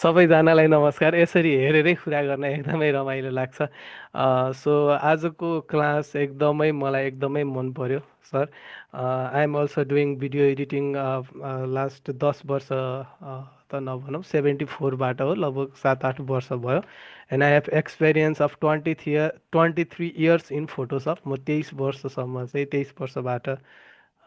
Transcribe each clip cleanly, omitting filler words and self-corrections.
सबैजनालाई नमस्कार। यसरी हेरेरै कुरा गर्न एकदमै रमाइलो लाग्छ। सो आजको क्लास मलाई एकदमै मन पर्यो sir. I am also doing video editing last 10 वर्ष त नभनौँ 74बाट हो, लगभग 7-8 वर्ष भयो। And I have experience of 23 years in Photoshop. म 23 वर्षसम्म चाहिँ 23 वर्षबाट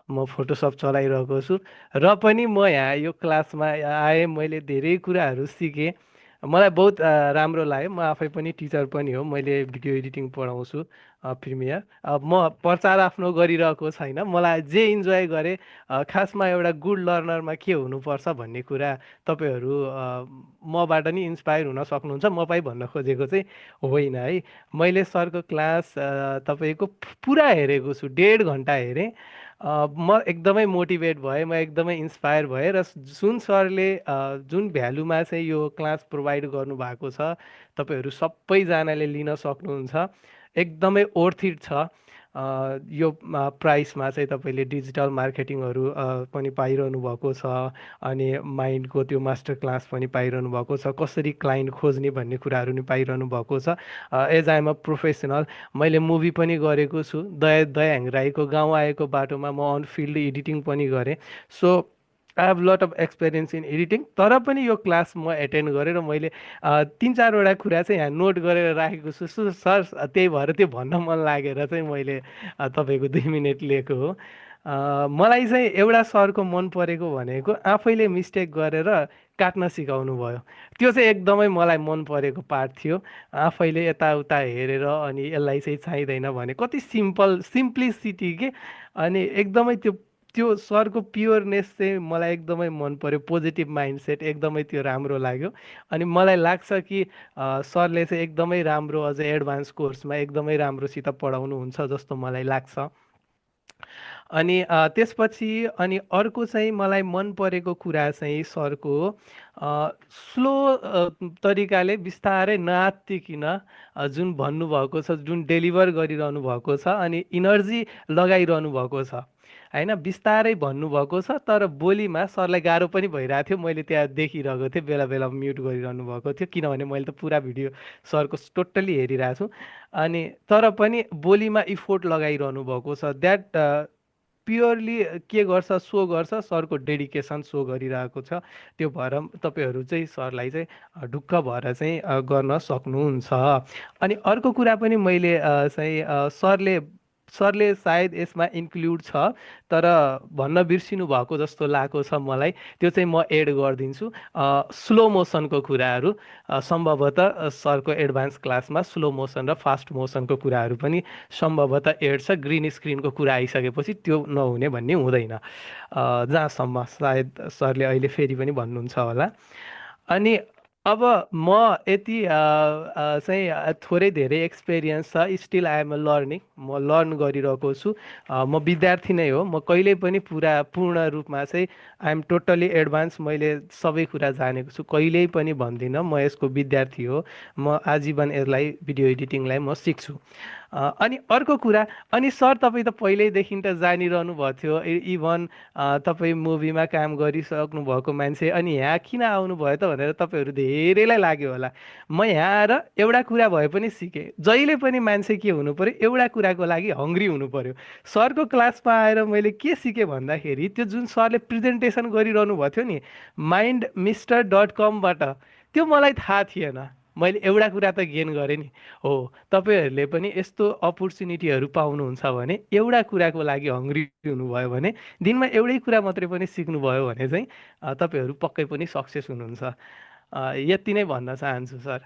म फोटोसप चलाइरहेको छु। र पनि म यहाँ यो क्लासमा आएँ, मैले धेरै कुराहरू सिकेँ। मलाई बहुत राम्रो लाग्यो। म आफै पनि टिचर पनि हो, मैले भिडियो एडिटिङ पढाउँछु प्रिमियर। म प्रचार आफ्नो गरिरहेको छैन, मलाई जे इन्जोय गरेँ। खासमा एउटा गुड लर्नरमा के हुनुपर्छ भन्ने कुरा तपाईँहरू मबाट नि इन्सपायर हुन सक्नुहुन्छ। म पनि भन्न खोजेको चाहिँ होइन है। मैले सरको क्लास तपाईँको पुरा हेरेको छु, 1.5 घन्टा हेरेँ। म एकदमै मोटिभेट भएँ, म एकदमै इन्सपायर भएँ। र जुन सरले जुन भ्यालुमा चाहिँ यो क्लास प्रोभाइड गर्नुभएको छ, तपाईँहरू सबैजनाले लिन सक्नुहुन्छ। एकदमै वर्थ इट छ। यो प्राइसमा चाहिँ तपाईँले डिजिटल मार्केटिङहरू पनि पाइरहनु भएको छ, अनि माइन्डको त्यो मास्टर क्लास पनि पाइरहनु भएको छ, कसरी क्लाइन्ट खोज्ने भन्ने कुराहरू नि पाइरहनु भएको छ। As I am a professional, मैले मुभी पनि गरेको छु। दयाहाङ राईको गाउँ आएको बाटोमा म अन फिल्ड एडिटिङ पनि गरेँ। So I have lot of experience in editing. तर पनि यो क्लास म एटेन्ड गरेर मैले 3-4वटा कुरा चाहिँ यहाँ नोट गरेर राखेको छु। सर त्यही भएर त्यो भन्न मन लागेर चाहिँ मैले तपाईँको 2 मिनट लिएको हो। मलाई चाहिँ एउटा सरको मन परेको भनेको आफैले मिस्टेक गरेर काट्न सिकाउनु भयो। त्यो चाहिँ एकदमै मलाई मन परेको पार्ट थियो। आफैले यताउता हेरेर अनि यसलाई चाहिँ चाहिँदैन भने कति सिम्प्लिसिटी के। अनि एकदमै त्यो त्यो सरको प्योरनेस चाहिँ मलाई एकदमै मन पर्यो। पोजिटिभ माइन्डसेट एकदमै त्यो राम्रो लाग्यो। अनि मलाई लाग्छ कि सरले चाहिँ एकदमै राम्रो, अझै एडभान्स कोर्समा एकदमै राम्रोसित पढाउनुहुन्छ जस्तो मलाई लाग्छ। अनि त्यसपछि अनि अर्को चाहिँ मलाई मन परेको कुरा चाहिँ सरको स्लो तरिकाले बिस्तारै नआत्तिकिन जुन भन्नुभएको छ, जुन डेलिभर गरिरहनु भएको छ, अनि इनर्जी लगाइरहनु भएको छ होइन। बिस्तारै भन्नुभएको छ, तर बोलीमा सरलाई गाह्रो पनि भइरहेको थियो। मैले त्यहाँ देखिरहेको थिएँ, बेला बेला म्युट गरिरहनु भएको थियो, किनभने मैले त पुरा भिडियो सरको टोटल्ली हेरिरहेको छु। अनि तर पनि बोलीमा इफोर्ट लगाइरहनु भएको छ। द्याट प्योरली के गर्छ, सो गर्छ, सरको डेडिकेसन सो गरिरहेको छ। त्यो भएर तपाईँहरू चाहिँ सरलाई चाहिँ ढुक्क भएर चाहिँ गर्न सक्नुहुन्छ। अनि अर्को कुरा पनि मैले चाहिँ सरले सायद यसमा इन्क्लुड छ, तर भन्न बिर्सिनु भएको जस्तो लागेको छ मलाई। त्यो चाहिँ म एड गरिदिन्छु। स्लो मोसनको कुराहरू सम्भवतः सरको एडभान्स क्लासमा स्लो मोसन र फास्ट मोसनको कुराहरू पनि सम्भवतः एड छ। ग्रिन स्क्रिनको कुरा आइसकेपछि त्यो नहुने भन्ने हुँदैन, जहाँसम्म सायद सरले अहिले फेरि पनि भन्नुहुन्छ होला। अनि अब म यति चाहिँ थोरै धेरै एक्सपिरियन्स छ। स्टिल आई एम लर्निङ, म लर्न गरिरहेको छु। म विद्यार्थी नै हो, म कहिल्यै पनि पूर्ण रूपमा चाहिँ आई एम टोटल्ली एडभान्स, मैले सबै कुरा जानेको छु कहिल्यै पनि भन्दिनँ। म यसको विद्यार्थी हो, म आजीवन यसलाई भिडियो एडिटिङलाई म सिक्छु। अनि अर्को कुरा, अनि सर तपाईँ त पहिल्यैदेखि त जानिरहनु भएको थियो, इभन तपाईँ मुभीमा काम गरिसक्नु भएको मान्छे, अनि यहाँ किन आउनुभयो त भनेर तपाईँहरू धेरैलाई लाग्यो होला। म यहाँ आएर एउटा कुरा भए पनि सिकेँ। जहिले पनि मान्छे के हुनु पर्यो, एउटा कुराको लागि हङ्ग्री हुनु पर्यो। सरको क्लासमा आएर मैले के सिकेँ भन्दाखेरि, त्यो जुन सरले प्रेजेन्टेसन गरिरहनु भएको थियो नि mindmister.com बाट, त्यो मलाई थाहा थिएन। मैले एउटा कुरा त गेन गरेँ नि। हो, तपाईँहरूले पनि यस्तो अपर्च्युनिटीहरू पाउनुहुन्छ भने एउटा कुराको लागि हङ्ग्री हुनुभयो भने, दिनमा एउटै कुरा मात्रै पनि सिक्नुभयो भने चाहिँ तपाईँहरू पक्कै पनि सक्सेस हुनुहुन्छ। यति नै भन्न चाहन्छु सर।